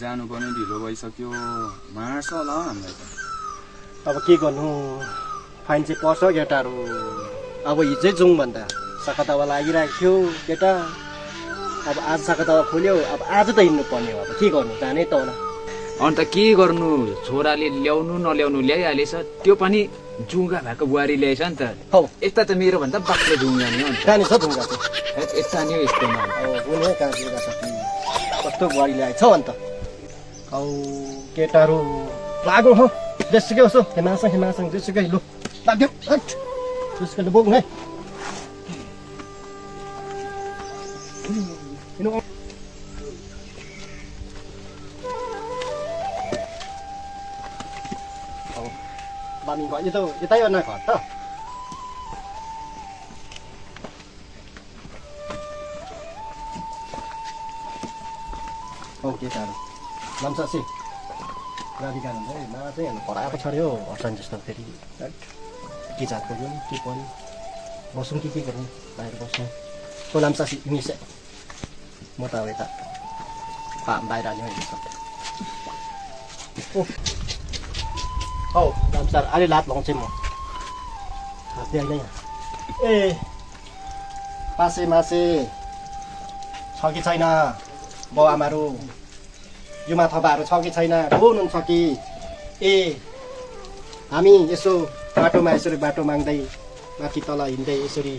जानु पनि ढिलो भइसक्यो मार्छ होला हामीलाई त अब के गर्नु फाइन चाहिँ पर्छ केटाहरू अब हिजै जाउँ भन्दा सकतावा लागिरहेको थियो केटा अब आज सकतावा खोल्यो अब आज त हिँड्नु पर्ने हो अब के गर्नु जानै त होला अन्त के गर्नु छोराले ल्याउनु नल्याउनु ल्याइहालेछ त्यो पनि जुङ्गा भएको बुहारी ल्याएछ नि त हौ यता त मेरो भन्दा बाक्लो जुङ्गा नि हो नि कहाँ नि छ ढुङ्गा चाहिँ यता नि हो यस्तोमा अब कुनै कहाँ जुङ्गा छ कि कस्तो बुहारी ल्याएछ अन्त औ केटाहरू लाग्यो हो जेसुकै होस् हिमासँग जेसुकै लु लाग्यो जेसुकै बोक्नु है बानी भयो यतै अर्ना घर त औ केटाहरू लम्सासी गाडी गाडी है मा चाहिँ हेर्नु पढाएको छ अरे हो हर्सन जस्तो फेरि के जात पऱ्यो के पऱ्यो बसौँ के गर्नु बाहिर बस्नु को लाम्सासी इङ्ग्लिस म त अब यता बाहिर हाल्यो होइन हौ लाम्सार अहिले लात लाउँछ म हात आइल यहाँ ए पासे मासे छ कि छैन बाउ आमाहरू युमा थपाहरू छ कि छैन को हुनुहुन्छ कि ए हामी यसो बाटोमा यसरी बाटो माग्दै माथि तल हिँड्दै यसरी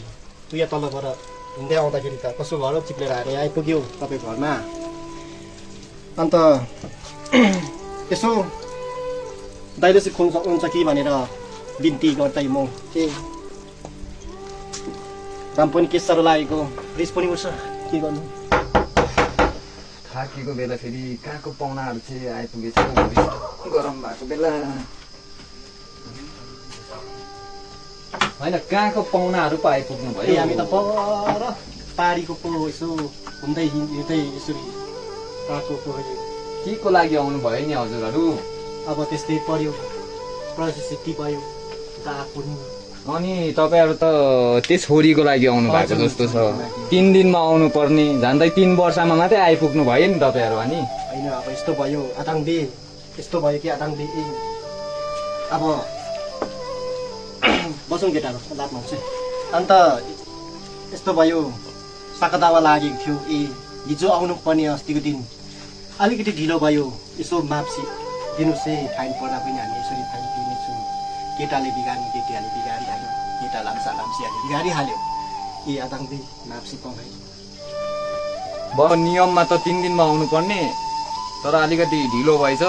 तुया तलबाट हिँड्दै आउँदाखेरि त कसो घर चिप्लेर हाने आइपुग्यो तपाईँको घरमा अन्त यसो दाइले चाहिँ खुन सक्नुहुन्छ कि भनेर बिन्ती गर्दै म के दाम पनि के साह्रो लागेको रिस पनि उठ्छ के गर्नु थाकेको बेला फेरि कहाँको पाहुनाहरू चाहिँ आइपुगेछ गरम भएको बेला होइन कहाँको पाहुनाहरू पो आइपुग्नु भयो हामी त पर पारीको पो यसो घुम्दै हिँड्दै यसरी पाको पो के को लागि आउनु भयो नि हजुरहरू अब त्यस्तै पर्यो प्रसिद्धि भयो गएको नि अनि तपाईँहरू त त्यो छोरीको लागि आउनु भएको जस्तो छ 3 दिनमा आउनु पर्ने झन्डै 3 वर्षमा मात्रै आइपुग्नु भयो नि तपाईँहरू अनि होइन अब यस्तो भयो आदाङदे यस्तो भयो कि आदाङदे ए अब बसौँ केटाहरू लाटमा हुन्छ अन्त यस्तो भयो साकदावा लागेको थियो ए हिजो आउनु पर्ने अस्तिको दिन अलिकति ढिलो भयो यसो माप्सी दिनुहोस् है फाइन पर्दा पनि हामी यसरी फाइन दिनेछौँ केटाले बिगार्ने केटीहरूले बिगारिहाल्यो केटा लाम्सीहरूले बिगारिहाल्यो ए आदाङदे माप्सी पाउँदैन नियममा त 3 दिनमा आउनु पर्ने तर अलिकति ढिलो भएछ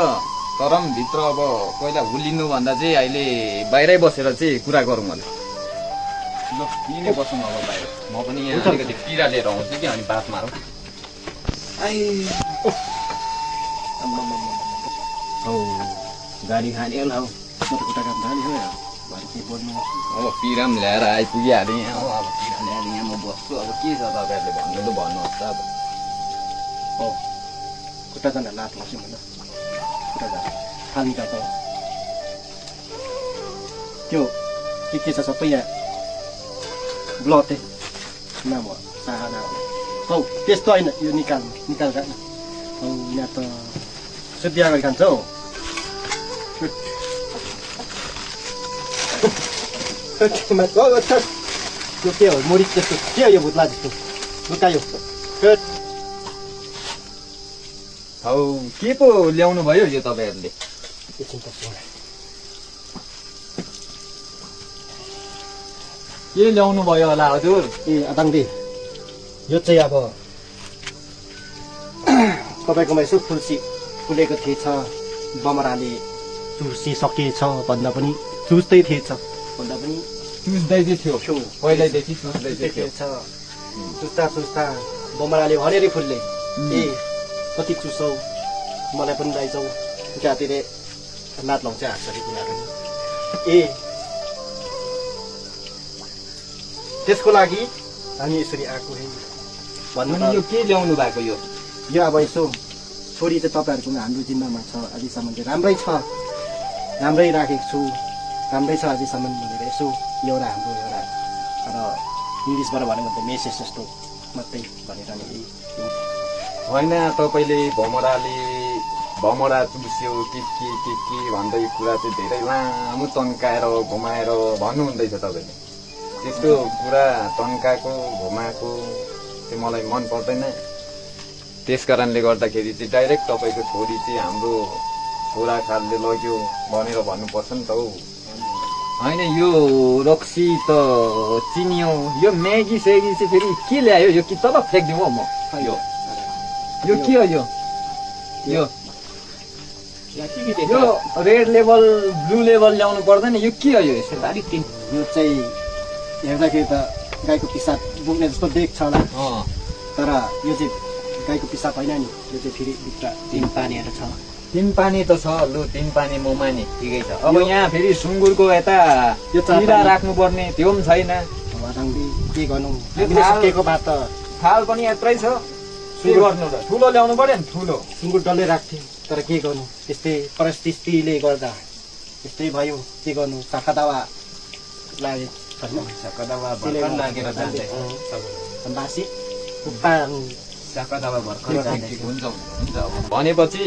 तर पनि भित्र अब पहिला भुलिनु भन्दा चाहिँ अहिले बाहिरै बसेर चाहिँ कुरा गरौँ होला ल यहीँ बसौँ अब बाहिर म पनि यहाँ अलिकति पिरा लिएर आउँछु कि अनि बात मारौँ हौ गाडी खाने होला हौ मोटो काम खाने हो भरे के बोल्नु अब पिरा पनि ल्याएर आइपुगिहालेँ यहाँ हो अब पिरा ल्याएर यहाँ म बस्छु अब के छ तपाईँहरूले भन्नु त भन्नुहोस् त अब हो खुट्टा जाँदा लात लाउँछु म ल खुट्टा जाँदा खाल निकाल्छ त्यो के छ सबै यहाँ ब्लड नाम हो चाहना हौ त्यस्तो होइन यो निकाल हौ यहाँ त सुत्या गरी खान्छ हौ त्यो के हो मुरी त्यस्तो के हो यो भुत्ला जस्तो लुकायो हौ के पो ल्याउनु भयो यो तपाईँहरूले के ल्याउनु भयो होला हजुर ए आदाङदे यो चाहिँ अब तपाईँकोमा यसो फुल्सी फुलेको थिएछ बमराले चुर्सी सकिएछ भन्दा पनि चुस्दै थिएछ भन्दा पनि चुस्दै चाहिँ थियो पहिल्यैदेखि चुस्दै थिएछ चुस्ता बमराले भनेरै फुल्ले ए कति चुसौ मलाई पनि लाइजाउ जातिर लात लाउँछ हाँस्छरी तिनीहरू ए त्यसको लागि हामी यसरी आएको है भन्नु यो के ल्याउनु भएको यो अब यसो छोरी चाहिँ तपाईँहरूको हाम्रो जिम्मामा छ अझैसम्म चाहिँ राम्रै छ राम्रै राखेको छु राम्रै छ अझैसम्म भनेर यसो एउटा हाम्रो एउटा र इङ्ग्लिसबाट भन्यो भने त मेसेज जस्तो मात्रै भनेर नि होइन तपाईँले भमराले भमरा चुस्यो के भन्दै कुरा चाहिँ धेरै लामो तन्काएर घुमाएर भन्नुहुँदैछ तपाईँले। त्यस्तो कुरा तन्काएको घुमाएको चाहिँ मलाई मन पर्दैन। त्यस कारणले गर्दाखेरि चाहिँ डाइरेक्ट तपाईँको छोरी चाहिँ हाम्रो छोराखालले लग्यो भनेर भन्नुपर्छ नि त हौ। होइन यो रक्सी त चिनियो, यो म्यागी सेगी चाहिँ फेरि के ल्यायो यो कि तल फ्याँकिदिउँ हौ म। यो के हो यो रेड लेभल ब्लू लेभल ल्याउनु पर्दैन, यो के हो यो यसो अलिक टिन? यो चाहिँ हेर्दाखेरि त गाईको पिसाब बोक्ने जस्तो देख्छ होला, तर यो चाहिँ गाईको पिसाब होइन नि, यो चाहिँ फेरि भित्र तिन पानीहरू छ। तिन पानी त छ, लु तिन पानी म माने ठिकै छ। अब यहाँ फेरि सुँगुरको यता यो चिरा राख्नुपर्ने त्यो पनि छैन। के गर्नु, सकेको भए त थाल पनि यत्रै छ, के गर्नु र? ठुलो ल्याउनु पर्यो नि, ठुलो। सुँगुर डल्लै राख्थेँ, तर के गर्नु, त्यस्तै परिस्थितिले गर्दा त्यस्तै भयो। के गर्नु, साखा दावा लाग्यो, साखा दावा भर्खर लागेर जाँदै बासी कुप्पा साखा दावा भर्खर जाँदै हुन्छ भनेपछि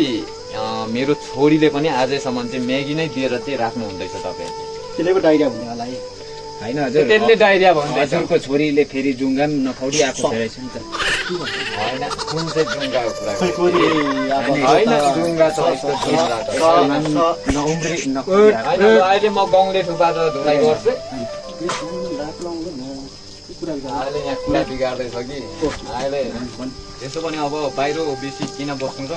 मेरो छोरीले पनि आजैसम्म चाहिँ म्यागी नै दिएर चाहिँ राख्नु हुँदैछ तपाईँहरूले। त्यसले पो डाइरिया हुने होला है। होइन हजुर, त्यसले डाइरिया भन्दैछ। हजुरको छोरीले फेरि जुङ्गा पनि नखौडी आएको रहेछ नि त। होइन कुन चाहिँ जुङ्गाको कुरा खोइ खोइ अब होइन जुङ्गा त यस्तो जुङ्गा त नउम्री नखौडी आएको। होइन अहिले म गाउँले थुपा त धुलाइ गर्छु। अहिले यहाँ कुरा बिगार्दैछ कि अहिले त्यसो पनि अब बाहिर बेसी किन बस्नु र?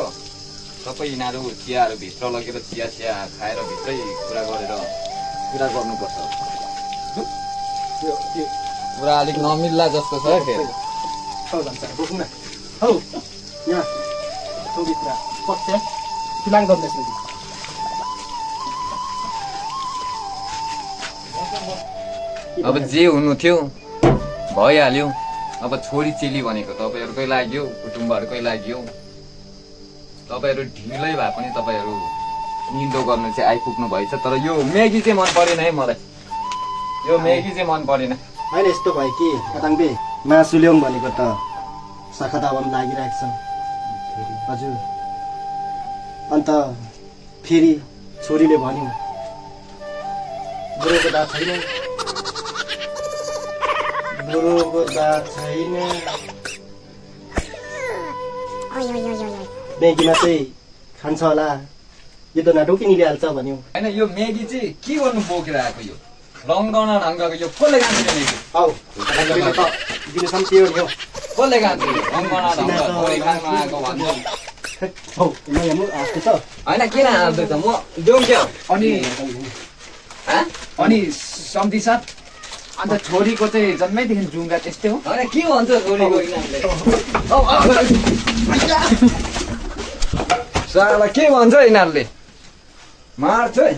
सबै यिनीहरू चियाहरू भित्र लगेर चिया खाएर भित्रै कुरा गरेर कुरा गर्नुपर्छ। कुरा अलिक नमिल्ला जस्तो छ फेरि। बोक्नु न हौ, यहाँ भित्र पक्ष फिलाङ गर्दैछ। अब जे हुनु थियो भइहाल्यो। अब छोरी चेली भनेको तपाईँहरूकै लागि हो, कुटुम्बहरूकै लागि हो। तपाईँहरू ढिलै भए पनि तपाईँहरू निन्दो गर्नु चाहिँ आइपुग्नु भएछ। तर यो म्यागी चाहिँ मन परेन है मलाई, यो म्यागी चाहिँ मन परेन। होइन यस्तो भयो कि कताङ्बे मासु ल्याउँ भनेको त साखा दावा पनि लागिरहेको छ हजुर। अन्त फेरि छोरीले भन्यो बुढोको दाँत छैन, बुढोको दाँत छैन, म्यागीमा चाहिँ खान्छ होला, यो त नाटोकी निलिहाल्छ भन्यो। होइन यो म्यागी चाहिँ के गर्नु बोकेर आएको? यो रङ्गना ढङ्गको यो कसले खान्छ यो म्यागी? हौ दिनसम्म त्यो हो। कसले खान्छ यो रङ्गना ढङ्ग छोरी खानु आएको भन्छ? हौ म आएको छ होइन किन हाल्दैछ? म देऊ क्या? अनि सम्धी साथ अन्त छोरीको चाहिँ जन्मैदेखि जुङ्गा त्यस्तै हो। होइन के भन्छ छोरीको यिनीहरूले? साला के भन्छ यिनीहरूले? मार्छ है।